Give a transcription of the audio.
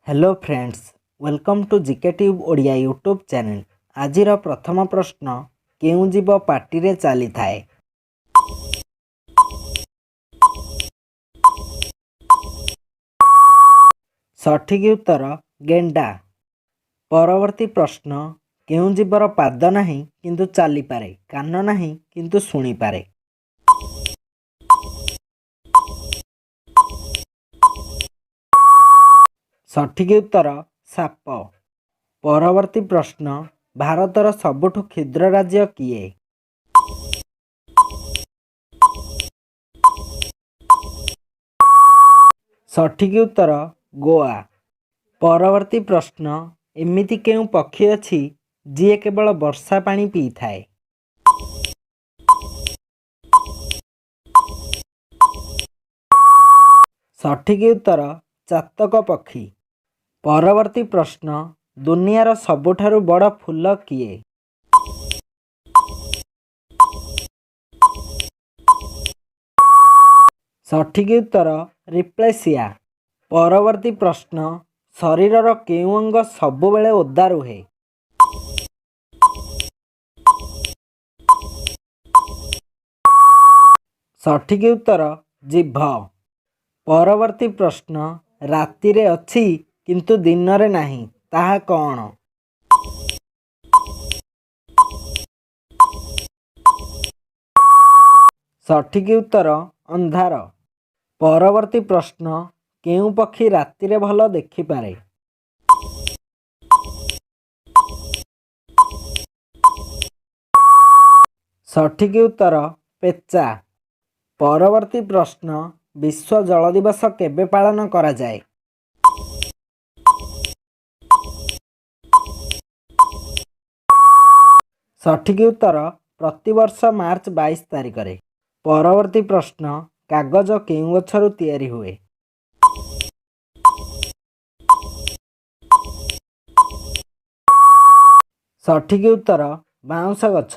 Hello friends, welcome to GK Tube Odia YouTube channel. ଆଜିର ପ୍ରଥମ ପ୍ରଶ୍ନ, କେଉଁ ଜୀବ ପାଟିରେ ଚାଲିଥାଏ? ସଠିକ୍ ଉତ୍ତର ଗେଣ୍ଡା। ପରବର୍ତ୍ତୀ ପ୍ରଶ୍ନ, କେଉଁ ଜୀବର ପାଦ ନାହିଁ କିନ୍ତୁ ଚାଲିପାରେ, କାନ ନାହିଁ କିନ୍ତୁ ଶୁଣିପାରେ? ସଠିକ୍ ଉତ୍ତର ସାପ। ପରବର୍ତ୍ତୀ ପ୍ରଶ୍ନ, ଭାରତର ସବୁଠୁ କ୍ଷୁଦ୍ର ରାଜ୍ୟ କିଏ? ସଠିକ୍ ଉତ୍ତର ଗୋଆ। ପରବର୍ତ୍ତୀ ପ୍ରଶ୍ନ, ଏମିତି କେଉଁ ପକ୍ଷୀ ଅଛି ଯିଏ କେବଳ ବର୍ଷା ପାଣି ପିଇଥାଏ? ସଠିକ୍ ଉତ୍ତର ଚାତକ ପକ୍ଷୀ। ପରବର୍ତ୍ତୀ ପ୍ରଶ୍ନ, ଦୁନିଆର ସବୁଠାରୁ ବଡ଼ ଫୁଲ କିଏ? ସଠିକ୍ ଉତ୍ତର ରିପ୍ଲେସିଆ। ପରବର୍ତ୍ତୀ ପ୍ରଶ୍ନ, ଶରୀରର କେଉଁ ଅଙ୍ଗ ସବୁବେଳେ ଓଦା ରୁହେ? ସଠିକ୍ ଉତ୍ତର ଜିଭ। ପରବର୍ତ୍ତୀ ପ୍ରଶ୍ନ, ରାତିରେ ଅଛି କିନ୍ତୁ ଦିନରେ ନାହିଁ, ତାହା କ'ଣ? ସଠିକ୍ ଉତ୍ତର ଅନ୍ଧାର। ପରବର୍ତ୍ତୀ ପ୍ରଶ୍ନ, କେଉଁ ପକ୍ଷୀ ରାତିରେ ଭଲ ଦେଖିପାରେ? ସଠିକ୍ ଉତ୍ତର ପେଚା। ପରବର୍ତ୍ତୀ ପ୍ରଶ୍ନ, ବିଶ୍ୱ ଜଳ ଦିବସ କେବେ ପାଳନ କରାଯାଏ? ସଠିକ୍ ଉତ୍ତର ପ୍ରତିବର୍ଷ ମାର୍ଚ୍ଚ 22 ତାରିଖରେ। ପରବର୍ତ୍ତୀ ପ୍ରଶ୍ନ, କାଗଜ କେଉଁ ଗଛରୁ ତିଆରି ହୁଏ? ସଠିକ୍ ଉତ୍ତର ବାଉଁଶ ଗଛ।